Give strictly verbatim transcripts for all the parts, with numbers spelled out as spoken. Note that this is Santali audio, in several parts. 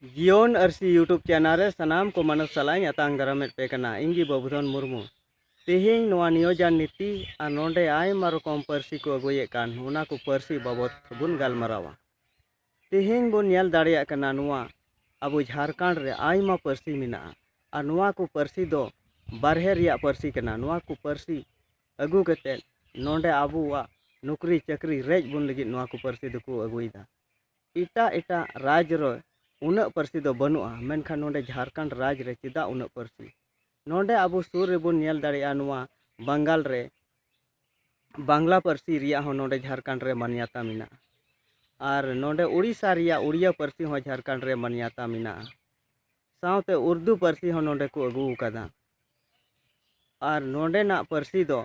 ᱡᱤᱭᱚᱱ ᱟᱹᱨᱥᱤ YouTube ᱪᱮᱱᱮᱞ ᱨᱮ ᱥᱟᱱᱟᱢ ᱠᱚ ᱢᱟᱱᱚᱛ ᱥᱟᱞᱟᱜ ᱤᱧ ᱟᱛᱟᱝ ᱫᱟᱨᱟᱢᱮᱫ ᱯᱮ ᱠᱟᱱᱟ᱾ ᱤᱧ ᱜᱮ ᱵᱟᱹᱵᱩᱫᱷᱚᱱ ᱢᱩᱨᱢᱩ᱾ ᱛᱮᱦᱮᱧ ᱱᱚᱣᱟ ᱱᱤᱭᱳᱡᱟᱱ ᱱᱤᱛᱤ ᱟᱨ ᱱᱚᱰᱮ ᱟᱭᱢᱟ ᱨᱚᱠᱚᱢ ᱯᱟᱹᱨᱥᱤ ᱠᱚ ᱟᱹᱜᱩᱭᱮᱫ ᱠᱟᱱ, ᱚᱱᱟ ᱠᱚ ᱯᱟᱹᱨᱥᱤ ᱵᱟᱵᱚᱛ ᱵᱚᱱ ᱜᱟᱞᱢᱟᱨᱟᱣᱟ᱾ ᱛᱮᱦᱮᱧ ᱵᱚᱱ ᱧᱮᱞ ᱫᱟᱲᱮᱭᱟᱜ ᱠᱟᱱᱟ, ᱱᱚᱣᱟ ᱟᱵᱚ ᱡᱷᱟᱲᱠᱷᱚᱸᱰ ᱨᱮ ᱟᱭᱢᱟ ᱯᱟᱹᱨᱥᱤ ᱢᱮᱱᱟᱜᱼᱟ, ᱟᱨ ᱱᱚᱣᱟ ᱠᱚ ᱯᱟᱹᱨᱥᱤ ᱫᱚ ᱵᱟᱨᱦᱮ ᱨᱮᱭᱟᱜ ᱯᱟᱹᱨᱥᱤ ᱠᱟᱱᱟ᱾ ᱱᱚᱣᱟ ᱠᱚ ᱯᱟᱹᱨᱥᱤ ᱟᱹᱜᱩ ᱠᱟᱛᱮᱫ ᱱᱚᱰᱮ ᱟᱵᱚᱣᱟᱜ ᱱᱚᱠᱨᱤ ᱪᱟᱹᱠᱨᱤ ᱨᱮᱡ ᱵᱚᱱ ᱞᱟᱹᱜᱤᱫ ᱱᱚᱣᱟ ᱠᱚ ᱯᱟᱹᱨᱥᱤ ᱫᱚᱠᱚ ᱟᱹᱜᱩᱭᱮᱫᱟ᱾ ᱮᱴᱟᱜ ᱮᱴᱟᱜ ᱨᱟᱡᱽ ᱨᱮ ᱩᱱᱟᱹᱜ ᱯᱟᱹᱨᱥᱤ ᱫᱚ ᱵᱟᱹᱱᱩᱜᱼᱟ, ᱢᱮᱱᱠᱷᱟᱱ ᱱᱚᱰᱮ ᱡᱷᱟᱲᱠᱷᱚᱸᱰ ᱨᱟᱡᱽ ᱨᱮ ᱪᱮᱫᱟᱜ ᱩᱱᱟᱹᱜ ᱯᱟᱹᱨᱥᱤ? ᱱᱚᱰᱮ ᱟᱵᱚ ᱥᱩᱨ ᱨᱮᱵᱚᱱ ᱧᱮᱞ ᱫᱟᱲᱮᱭᱟᱜᱼᱟ, ᱱᱚᱣᱟ ᱵᱟᱝᱜᱟᱞ ᱨᱮ ᱵᱟᱝᱞᱟ ᱯᱟᱹᱨᱥᱤ ᱨᱮᱭᱟᱜ ᱦᱚᱸ ᱱᱚᱰᱮ ᱡᱷᱟᱲᱠᱷᱚᱸᱰ ᱨᱮ ᱢᱟᱱᱭᱟᱛᱟ ᱢᱮᱱᱟᱜᱼᱟ᱾ ᱟᱨ ᱱᱚᱰᱮ ᱩᱲᱤᱥᱥᱟ ᱨᱮᱭᱟᱜ ᱩᱲᱤᱭᱟ ᱯᱟᱹᱨᱥᱤ ᱦᱚᱸ ᱡᱷᱟᱲᱠᱷᱚᱸᱰ ᱨᱮ ᱢᱟᱱᱭᱟᱛᱟ ᱢᱮᱱᱟᱜᱼᱟ᱾ ᱥᱟᱶᱛᱮ ᱩᱨᱫᱩ ᱯᱟᱹᱨᱥᱤ ᱦᱚᱸ ᱱᱚᱰᱮ ᱠᱚ ᱟᱹᱜᱩ ᱟᱠᱟᱫᱟ᱾ ᱟᱨ ᱱᱚᱰᱮᱱᱟᱜ ᱯᱟᱹᱨᱥᱤ ᱫᱚ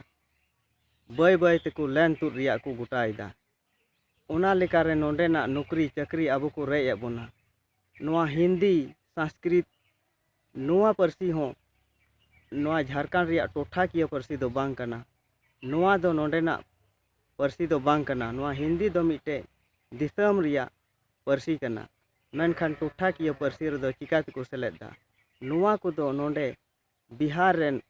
ᱵᱟᱹᱭ ᱵᱟᱹᱭ ᱛᱮᱠᱚ ᱞᱮᱱ ᱛᱩᱫ ᱨᱮᱭᱟᱜ ᱠᱚ ᱜᱚᱴᱟᱭᱮᱫᱟ᱾ ᱚᱱᱟ ᱞᱮᱠᱟᱨᱮ ᱱᱚᱰᱮᱱᱟᱜ ᱱᱚᱠᱨᱤ ᱪᱟᱹᱠᱨᱤ ᱟᱵᱚ ᱠᱚ ᱨᱮᱡ ᱮᱫ ᱵᱚᱱᱟ᱾ ᱱᱚᱣᱟ ᱦᱤᱱᱫᱤ, ᱥᱚᱝᱥᱠᱨᱤᱛ, ᱱᱚᱣᱟ ᱯᱟᱹᱨᱥᱤ ᱦᱚᱸ ᱱᱚᱣᱟ ᱡᱷᱟᱲᱠᱷᱚᱸᱰ ᱨᱮᱭᱟᱜ ᱴᱚᱴᱷᱟᱠᱤᱭᱟᱹ ᱯᱟᱹᱨᱥᱤ ᱫᱚ ᱵᱟᱝ ᱠᱟᱱᱟ᱾ ᱱᱚᱣᱟ ᱫᱚ ᱱᱚᱰᱮᱱᱟᱜ ᱯᱟᱹᱨᱥᱤ ᱫᱚ ᱵᱟᱝ ᱠᱟᱱᱟ᱾ ᱱᱚᱣᱟ ᱦᱤᱱᱫᱤ ᱫᱚ ᱢᱤᱫᱴᱮᱡ ᱫᱤᱥᱚᱢ ᱨᱮᱭᱟᱜ ᱯᱟᱹᱨᱥᱤ ᱠᱟᱱᱟ, ᱢᱮᱱᱠᱷᱟᱱ ᱴᱚᱴᱷᱟᱠᱤᱭᱟᱹ ᱯᱟᱹᱨᱥᱤ ᱨᱮᱫᱚ ᱪᱤᱠᱟ ᱛᱮᱠᱚ ᱥᱮᱞᱮᱫ ᱫᱟ? ᱱᱚᱣᱟ ᱠᱚᱫᱚ ᱱᱚᱰᱮ ᱵᱤᱦᱟᱨ ᱨᱮᱱ,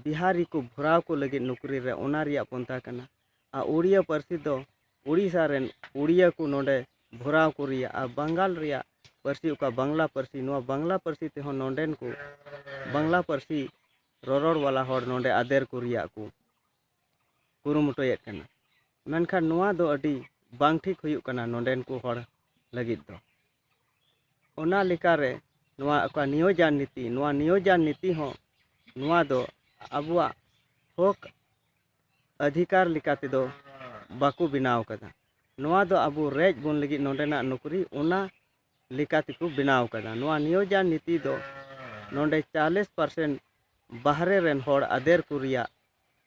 ᱵᱤᱦᱟᱨᱤ ᱠᱚ ᱵᱷᱚᱨᱟᱣ ᱠᱚ ᱞᱟᱹᱜᱤᱫ ᱱᱚᱠᱨᱤ ᱨᱮ, ᱚᱱᱟ ᱨᱮᱭᱟᱜ ᱯᱚᱱᱛᱷᱟ ᱠᱟᱱᱟ᱾ ᱟᱨ ᱩᱲᱤᱭᱟ ᱯᱟᱹᱨᱥᱤ ᱫᱚ ᱩᱲᱤᱥᱥᱟ ᱨᱮᱱ ᱩᱲᱤᱭᱟ ᱠᱚ ᱱᱚᱰᱮ ᱵᱷᱚᱨᱟᱣ ᱠᱚ ᱨᱮᱭᱟᱜ, ᱟᱨ ᱵᱟᱝᱜᱟᱞ ᱨᱮᱭᱟᱜ ᱯᱟᱹᱨᱥᱤ, ᱚᱠᱟ ᱵᱟᱝᱞᱟ ᱯᱟᱹᱨᱥᱤ, ᱱᱚᱣᱟ ᱵᱟᱝᱞᱟ ᱯᱟᱹᱨᱥᱤ ᱛᱮᱦᱚᱸ ᱱᱚᱰᱮᱱ ᱠᱚ ᱵᱟᱝᱞᱟ ᱯᱟᱹᱨᱥᱤ ᱨᱚᱨᱚᱲ ᱣᱟᱞᱟ ᱦᱚᱲ ᱱᱚᱰᱮ ᱟᱫᱮᱨ ᱠᱚ ᱨᱮᱭᱟᱜ ᱠᱚ ᱠᱩᱨᱩᱢᱩᱴᱩᱭᱮᱫ ᱠᱟᱱᱟ᱾ ᱢᱮᱱᱠᱷᱟᱱ ᱱᱚᱣᱟ ᱫᱚ ᱟᱹᱰᱤ ᱵᱟᱝ ᱴᱷᱤᱠ ᱦᱩᱭᱩᱜ ᱠᱟᱱᱟ ᱱᱚᱰᱮᱱ ᱠᱚ ᱦᱚᱲ ᱞᱟᱹᱜᱤᱫ ᱫᱚ᱾ ᱚᱱᱟ ᱞᱮᱠᱟᱨᱮ ᱱᱚᱣᱟ ᱚᱠᱟ ᱱᱤᱭᱳᱡᱟᱱ ᱱᱤᱛᱤ, ᱱᱚᱣᱟ ᱱᱤᱭᱳᱡᱟᱱ ᱱᱤᱛᱤ ᱦᱚᱸ ᱱᱚᱣᱟ ᱫᱚ ᱟᱵᱚᱣᱟᱜ ᱦᱚᱠ ᱚᱫᱷᱤᱠᱟᱨ ᱞᱮᱠᱟ ᱛᱮᱫᱚ ᱵᱟᱠᱚ ᱵᱮᱱᱟᱣ ᱠᱟᱫᱟ᱾ ᱱᱚᱣᱟ ᱫᱚ ᱟᱵᱚ ᱨᱮᱡ ᱵᱚᱱ ᱞᱟᱹᱜᱤᱫ ᱱᱚᱰᱮᱱᱟᱜ ᱱᱚᱠᱨᱤ, ᱚᱱᱟ ᱞᱮᱠᱟ ᱛᱮᱠᱚ ᱵᱮᱱᱟᱣ ᱠᱟᱫᱟ᱾ ᱱᱚᱣᱟ ᱱᱤᱭᱳᱡᱟᱱ ᱱᱤᱛᱤ ᱫᱚ ᱱᱚᱰᱮ ᱪᱟᱞᱤᱥ ᱯᱟᱨᱥᱮᱱᱴ ᱵᱟᱦᱨᱮ ᱨᱮᱱ ᱦᱚᱲ ᱟᱫᱮᱨ ᱠᱚ ᱨᱮᱭᱟᱜ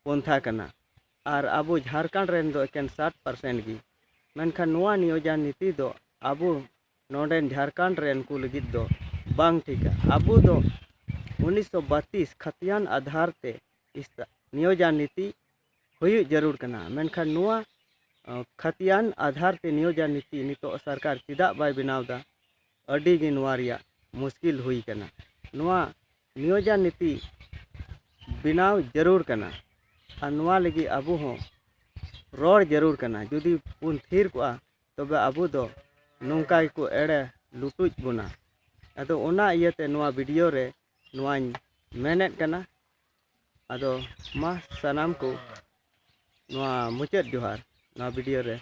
ᱯᱚᱱᱛᱷᱟ ᱠᱟᱱᱟ, ᱟᱨ ᱟᱵᱚ ᱡᱷᱟᱲᱠᱷᱚᱸᱰ ᱨᱮᱱ ᱫᱚ ᱮᱠᱮᱱ ᱥᱟᱴ ᱯᱟᱨᱥᱮᱱᱴ ᱜᱮ᱾ ᱢᱮᱱᱠᱷᱟᱱ ᱱᱚᱣᱟ ᱱᱤᱭᱳᱡᱟᱱ ᱱᱤᱛᱤ ᱫᱚ ᱟᱵᱚ ᱱᱚᱰᱮᱱ ᱡᱷᱟᱲᱠᱷᱚᱸᱰ ᱨᱮᱱ ᱠᱚ ᱞᱟᱹᱜᱤᱫ ᱫᱚ ᱵᱟᱝ ᱴᱷᱤᱠᱟ᱾ ᱟᱵᱚ ᱫᱚ ᱩᱱᱤᱥᱥᱚ ᱵᱟᱛᱤᱥ ᱠᱷᱟᱛᱤᱭᱟᱱ ᱟᱫᱷᱟᱨ ᱛᱮ ᱤᱥᱛᱟ-, ᱱᱤᱭᱳᱡᱟᱱ ᱱᱤᱛᱤ ᱦᱩᱭᱩᱜ ᱡᱟᱹᱨᱩᱲ ᱠᱟᱱᱟ᱾ ᱢᱮᱱᱠᱷᱟᱱ ᱱᱚᱣᱟ, ᱟᱸ, ᱠᱷᱟᱛᱤᱭᱟᱱ ᱟᱫᱷᱟᱨ ᱛᱮ ᱱᱤᱭᱳᱡᱟᱱ ᱱᱤᱛᱤ ᱱᱤᱛᱚᱜ ᱥᱚᱨᱠᱟᱨ ᱪᱮᱫᱟᱜ ᱵᱟᱭ ᱵᱮᱱᱟᱣ ᱮᱫᱟ? ᱟᱹᱰᱤ ᱜᱮ ᱱᱚᱣᱟ ᱨᱮᱭᱟᱜ ᱢᱩᱥᱠᱤᱞ ᱦᱩᱭ ᱠᱟᱱᱟ᱾ ᱱᱚᱣᱟ ᱱᱤᱭᱚᱡᱟ ᱱᱤᱛᱤ ᱵᱮᱱᱟᱣ ᱡᱟᱹᱨᱩᱲ ᱠᱟᱱᱟ᱾ ᱟᱨ ᱱᱚᱣᱟ ᱞᱟᱹᱜᱤᱫ ᱟᱵᱚ ᱦᱚᱸ ᱨᱚᱲ ᱡᱟᱹᱨᱩᱲ ᱠᱟᱱᱟ᱾ ᱡᱩᱫᱤ ᱵᱚᱱ ᱛᱷᱤᱨ ᱠᱚᱜᱼᱟ, ᱛᱚᱵᱮ ᱟᱵᱚ ᱫᱚ ᱱᱚᱝᱠᱟ ᱜᱮᱠᱚ ᱮᱲᱮ ᱞᱩᱴᱩᱡ ᱵᱚᱱᱟ᱾ ᱟᱫᱚ ᱚᱱᱟ ᱤᱭᱟᱹᱛᱮ ᱱᱚᱣᱟ ᱵᱷᱤᱰᱤᱭᱳ ᱨᱮ ᱱᱚᱣᱟᱧ ᱢᱮᱱᱮᱫ ᱠᱟᱱᱟ᱾ ᱟᱫᱚ ᱢᱟ ᱥᱟᱱᱟᱢ ᱠᱚ ᱱᱚᱣᱟ ᱢᱩᱪᱟᱹᱫ ᱡᱚᱦᱟᱨ, ᱱᱚᱣᱟ ᱵᱷᱤᱰᱤᱭᱳ ᱨᱮ